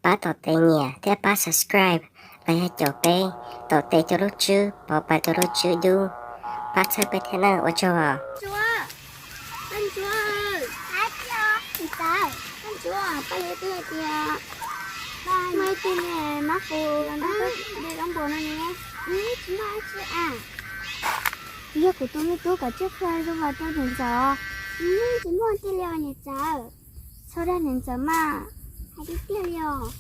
pab tom tes nyiam thiab pab subscribe los yog caum peb tom tes cov lub tswb pov pas cov lub tswb dub, pab txhawb peb thiab nawb, ua tsaug os. Paj Ntsuab, Paj Ntsuab, Paj Liab twb hais tias muaj ib tug niag mab qus los nrog koj de zaub npua no ne. Tsis muaj dab tsi a. Yog kuv tus me tub kom tsij qhia zoo los rau niam ntxawm. Tsis muaj tiag li os niam ntxawm. Txhob dag niam ntxawm mas. Hais tiag tiag li os.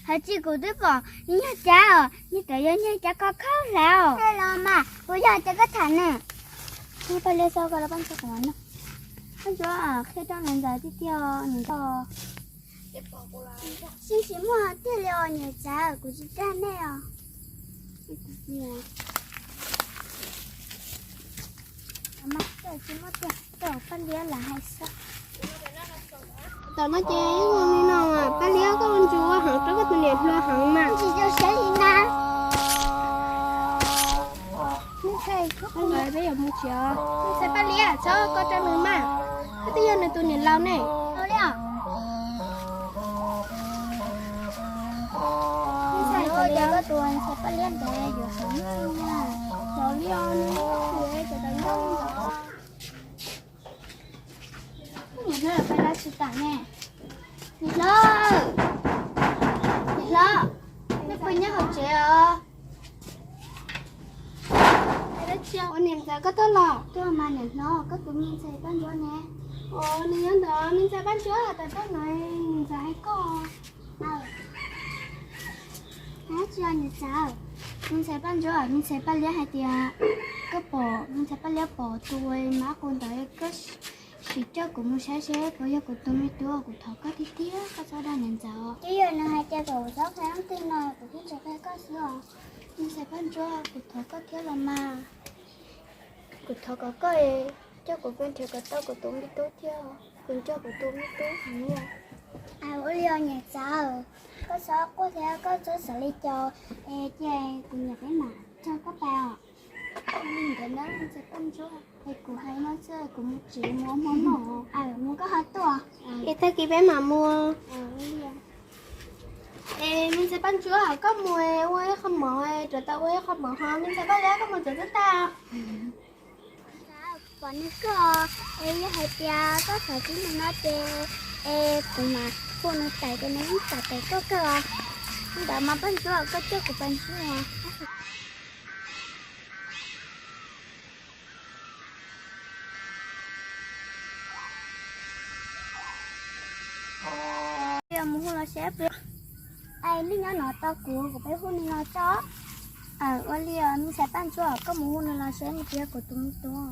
Hais tsis kuv twb pom nws nyiag cav os, nyiag cav yog nyiag cav kho khaub hlab os. Los mas kuv yog cav koj tham ne. Paj Liab xauj koj los Paj Ntsuab kuv no. Paj Ntsuab qhia rau niam ntxawm tiag tiag niam ntxawm. Tsis muaj tiag li os niam ntxawm, kuv tsis dag nej os. Tsis muaj tiag, Paj Liab lam hais xwb. Tam no ces li no, Paj Liab koj ua ntsuag heev rau koj tus niam hluas heev mas. Tsis tau siab li na. Peb yuav mus tsev os. Ntxhais Paj Liab txhob koj rau nws mas. Koj twb yog nws tus niam laus ne. Ntxhais Paj Liab, koj tus ntxhais Paj Liab ntev yuav heev na. Cov liaj nws cov tau nyob li ntawd. Niam hlob, peb dab tsis tam ne. Niam hlob, niam hlob, nej puas nyob hauv tsev os? Ua niam ntxawm koj tuaj los? Tuaj mas niam hlob, koj tus me ntxhais Paj Ntsuab ne. Ua, nws nyob ntawd, me ntxhais Paj Ntsuab, tam tuaj no, niam ntxawm hais koj. Dab tsi niam ntxawm? Me ntxhais Paj Ntsuab, me ntxhais Paj Liab hais tias koj pom, me ntxhais Paj Liab pom tus mab qus ntawd, koj sim coj kuv mus saib seb puas yog kuv tus me tub, kuv thov koj tiag tiag koj txhob dag niam ntxawm. Twb yog nws hais tias kom kuv txhob qhia leej twg no kuv thiaj tsis qhia koj xwb os. Me ntxhais Paj Ntsuab, kuv thov koj thiab los mas. Kuv thov kom koj coj kuv pes nrhiav kom tau kuv tus me tub thiab, kuv nco kuv tus me tub heev li. Ua li os niam ntxawm, koj txhob quaj thiab koj txhob xav li cas, es cia kuv niam peb mam nrog koj pais os. Li ntawd na, ntxhais Paj Ntsuab, es kuv hais no xwb, kuv mus tsev mus ua hmo noj. Mus koj ho tuaj. Es tag kis peb mam mus. Es me ntxhais Paj Ntsuab, koj mus ua ib qho mov, rov tau ua ib qho mov ho me ntxhais Paj Liab koj mus tsev twb tag. Pom nws koj, es yog hais tias koj xav txog nws no ces, es kuv mam hu nws tawm ces nws yeej tawm kawg kawg os. Ntawd mas Paj Ntsuab, koj coj kuv pais ntsuag. Mus hu los seb. Es nej nyob no tos kuv, kuv peb hu nws los tso. Ua li os, me ntxhais Paj Ntsuab, koj mus hu nws los seb nws puas yog kuv tus me tub.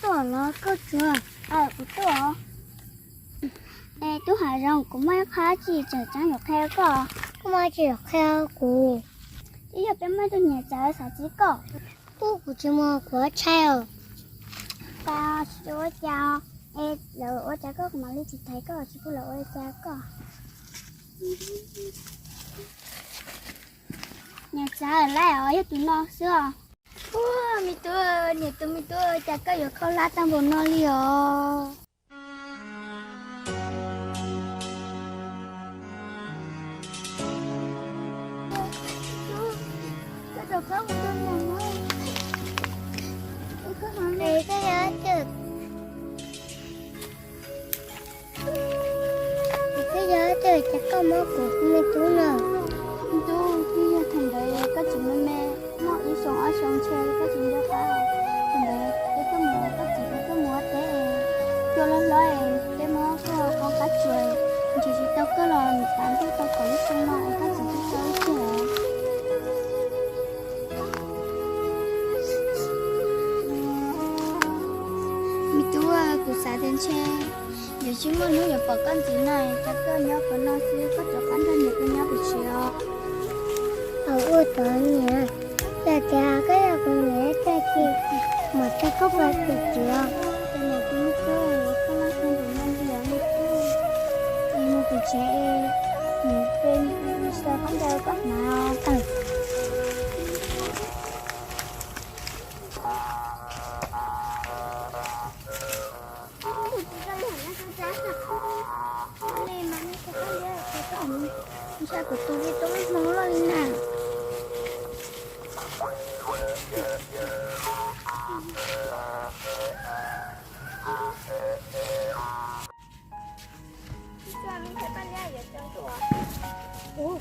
Tuaj los koj tsuag. Kuv tuaj. Es tub Hav Zoov, kuv muaj ib qho tsis tseem ceeb yuav qhia koj. Koj muaj tsis yuav qhia kuv? Twb yog peb muaj ib tug niam txawv xav txib koj. Tub, kuv tsis mus, kuv ua tshais os. Cas tsis ua cas? Es lawv ua cas koj kuv mam li tsis thaiv koj, tsis pub lawv ua cas koj. Niam txawv, lawv os, yog tus no xwb os. Ua, me tub, niam tub, me tub, cas koj yuav khaub hlab tag npaum no li os? Koj yog, koj yog, cas koj muab kuv me tub no? Me tub, twb yog thaum ntawd koj tseem me me, muaj ib xyoos ob xyoos ntshe koj tsis nco qab. Thaum ntawd peb tuaj mus, koj txiv peb tuaj mus ua teb, cua loj hlob, peb muab koj qhov qab tsuas, ntshe tsis tau koj los tav ntuj tau kaum lub xyoo no es koj txiv twb tau ib teg os. Me tub, kuv xav tias ntshe yuav tsis muaj hnub yuav pom koj ntxiv na, cas koj nyob qhov no xwb, koj rov qab nrog niam koj nyob pem tsev os. Ua tau niam, yog tias koj yog kuv niam, koj cia li mam tag koj pais pem tsev os. Ces niam kuv me tub, koj laj koj ntus no ntiag me tub, es mus pem tsev, mus pem tsev koj ncaws koj hnav os. Ntshai kuv tus me tub me hmoob loj li na. Ua,